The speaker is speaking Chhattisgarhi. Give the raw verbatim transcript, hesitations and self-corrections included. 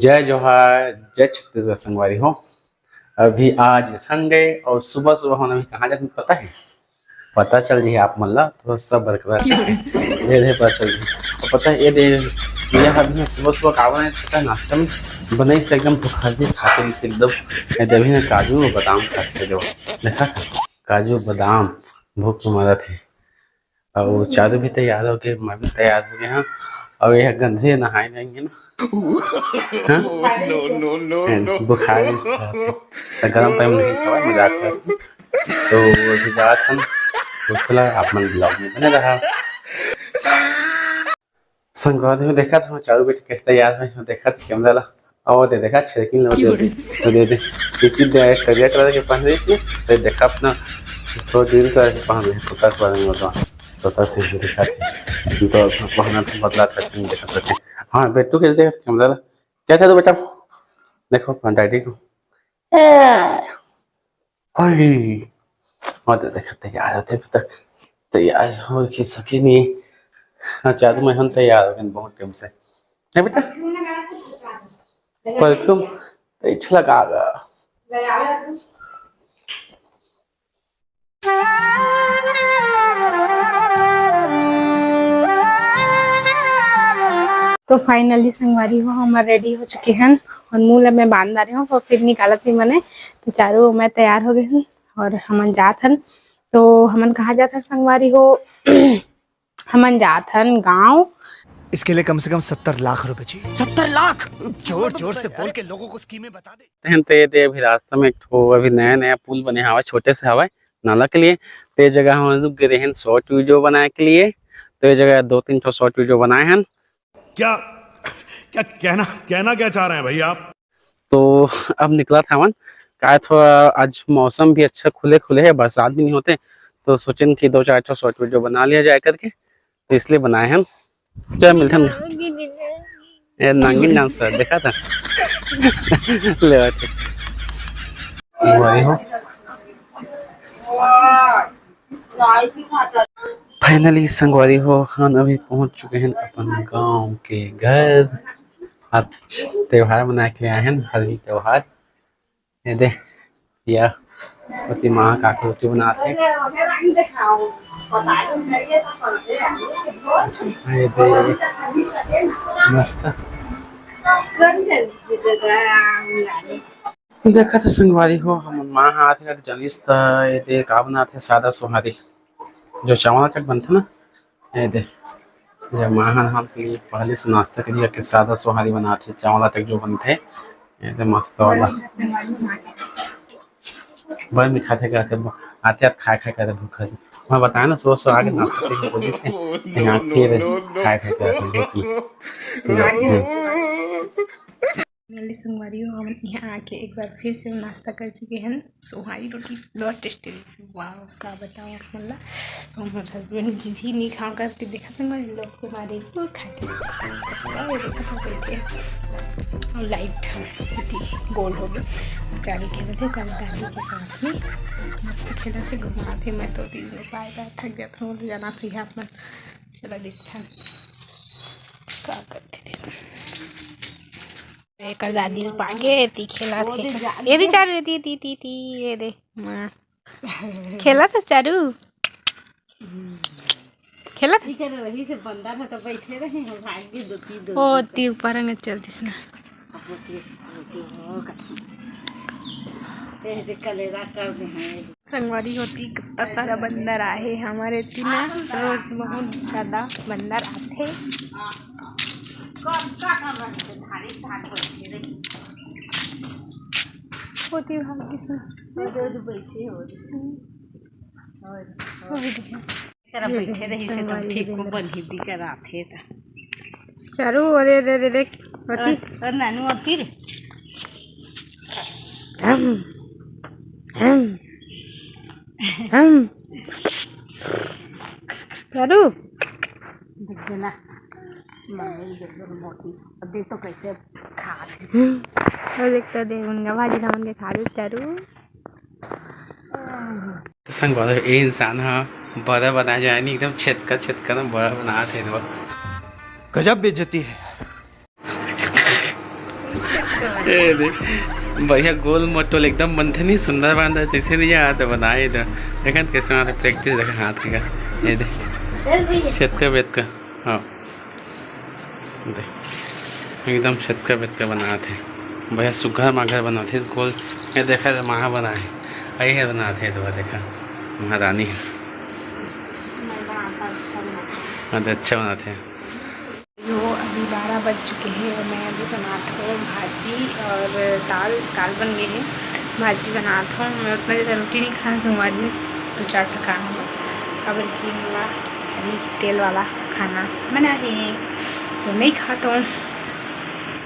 जय जोहार, जय छत्तीसगढ़ संगवारी हो। अभी आज संडे और सुबह सुबह हमन अभी कहाँ जाथन पता है? पता चल रही है आप मन ला, तो सब बरकरार ये दे पता चल रही है। और पता है ये दे, ये अभी सुबह सुबह का बनाए पता है, नाश्ता में बनाई से एकदम भुखा दे खाते से एकदम। ये दे अभी ना काजू और बादाम खाते जो देखा था, काजू बादाम भूख में मरत है। अउ चारू भी तैयार हो गए, मैं भी तैयार हो गया हूँ। अउ ये गंदे नहाए नहीं है ना। हाँ? No, no, no, हैं, no। बुखार है इसका। तो गरम पानी में नहीं सवाल मजाक कर। तो अभी जात हम, तो चला आप मन ब्लॉग में बने रहा। संगवारी में देखा था, चारू बेटी कैसे तैयार है, देखा था कैमरा ला। और दे देखा, छिड़किन लो, दे दे, तो दे दे। ये चीज दे, करिया कलर के पहन रही इसने, तो देखा अपना थोड़ा ग्रीन कलर के पहन रही, तोता के बारे में बताओ। तोता से भी दिखा थे, तो पहना था, बदला था, देखा था। हाँ, बेटू के देखा था कैमरा ला। क्या चाहते हो बेटा? देखो अपना डैडी को। ए, हई। और तो देखा तैयार होते अभी तक, तैयार हो के सके नहीं। हाँ, चारू मैं हम तैयार हो गए बहुत टाइम से। है बेटा? परफ्यूम तो अच्छा लगा गा। तो finally संगवारी हो, हमर रेडी हो चुके हन और मुंह ला मैं बांध डारे हूँ, और फिर निकालत ही मने। तो चारू मैं तैयार हो गए हन और हमन जात हन। तो हमन कहाँ जात हन संगवारी हो? हमन जात हन गाँव। इसके लिए कम से कम सत्तर लाख रुपए चाहिए। सत्तर लाख? जोर जोर से बोल के लोगों को स्कीमें बता दे। हन ते, ते अभी रास्ता में एक ठो अभी नया नया पुल बने हवा, छोटे से हवा नाला के लिए। ते जगह हम रुक गए रहन शॉर्ट वीडियो बनाए के लिए। तो ये जगह दो तीन ठो शॉर्ट वीडियो बनाए हन। क्या, क्या कहना, कहना क्या चाह रहे हैं भाई आप? तो अब निकला था हमन, काय थोड़ा आज मौसम भी अच्छा खुले खुले है, बरसात भी नहीं होते, तो सोचेन कि दो चार ठो शॉर्ट वीडियो बना लिया जाए करके, तो इसलिए बनाए हम। चल मिलते हैं। ए, नागिन डांस कर, देखा था? ले आते। वही हो। Finally संगवारी हो, हम अभी पहुंच चुके हैं अपन गांव के घर। आज त्योहार मना के आए हैं, होली त्योहार। ये दे, या पति माँ काकी रोटी बनात हे। ये दे, मस्त। देखत हे संगवारी हो, हमन माँ ह आथे जानिस त ये दे का बनात हे, सादा सोहारी, जो चावल आटा के बनथे ना, ये दे, ये माँ ह हमन के लिए पहले से नाश्ता के लिए के सादा सोहारी बनात हे, चावल आटा के जो बनथे, ये दे मस्त वाला। बड़ मिठाथे कहते, आते आते खाए खाए कहते भूख लगे। मैं बताया ना, सुबह सुबह आके नाश्ता करके बोलिस ने, यहाँ फिर खाए खाए कहते भूख लगे। Finally संगवारी हो, हम यहाँ आके एक बार फिर से नाश्ता कर चुके हैं। सोहारी रोटी बहुत टेस्टी रही। वाह, का बताओ आप मन ला। और मोर हस्बैंड जी भी नहीं खा करके देखा था, मैं लोग के मारे वो खा के लाइट गोल हो गए। चालू खेलत हे कल दादी के साथ में, मस्त खेलत हे, घुमात हे। मैं तो तीन लोग बाय बाय थक जाता हूँ, तो जाना फिर आप मन। चला देखथन का करथे दे। एकर दादी पागे ती खेलत हे। ये दे चारू, ती, ती, ती, ती, ये दे। माँ। खेलत हे चारू? खेलत हे? इकर रही से बंदा में तो बैठे रहे, हम भाग के दो तीन दो ओ, तीन ती ऊपर में चलतीस ना। अब वो तीन, वो तीन हो गए। ये जे कलेरा कर दे हैं। संगवारी हो ती कितना सारा बंदर आहे हमर एती ना, रोज बहुत ज्यादा बंदर आथे। होती भाग किसमें? तेरा बैठे रही से तो ठीक को बंधी दी कराथे ता। चारू, अरे, अरे, अरे, देख, अति। और, और नानू अति रे। हम, हम, हम। चारू। देख देना। मम्मी देख दो मोटी। अब देख तो कैसे खा रही। वो देख तो दे, उनका भाजी था, उनके खा रही चारू। तो संगवारी हो, ये इंसान ह बड़ा बनाए जाए नहीं, एकदम छेदका छेदका ना बड़ा बनात हे। गजब बेइज्जती है। ए दे, बढ़िया गोल मटोल एकदम बनथे नहीं, सुंदर बनथे, जैसे नहीं आता बनाए तो। देखा कैसे वहाँ practice देखा हाथ का, ये दे, छेद का बेद का, हाँ दे, एकदम छेद का बेद का बनात हे, बढ़िया सुघर माघर बनात हे गोल। ये देखा रे, महा बनाए, यही है बनात हे तो देखा, महारानी है। हाँ, तो अच्छा बनात हे। यो अभी बारह बज चुके हैं और मैं अभी बनात हूँ भाजी और दाल। दाल बन गई है, भाजी बनात हूँ। मैं उतना ज़्यादा रोटी नहीं खाना हूँ आज, दो चार ठो खाना हूँ, काबर कि मोला अभी तेल वाला खाना मना है, तो नहीं खात हूँ।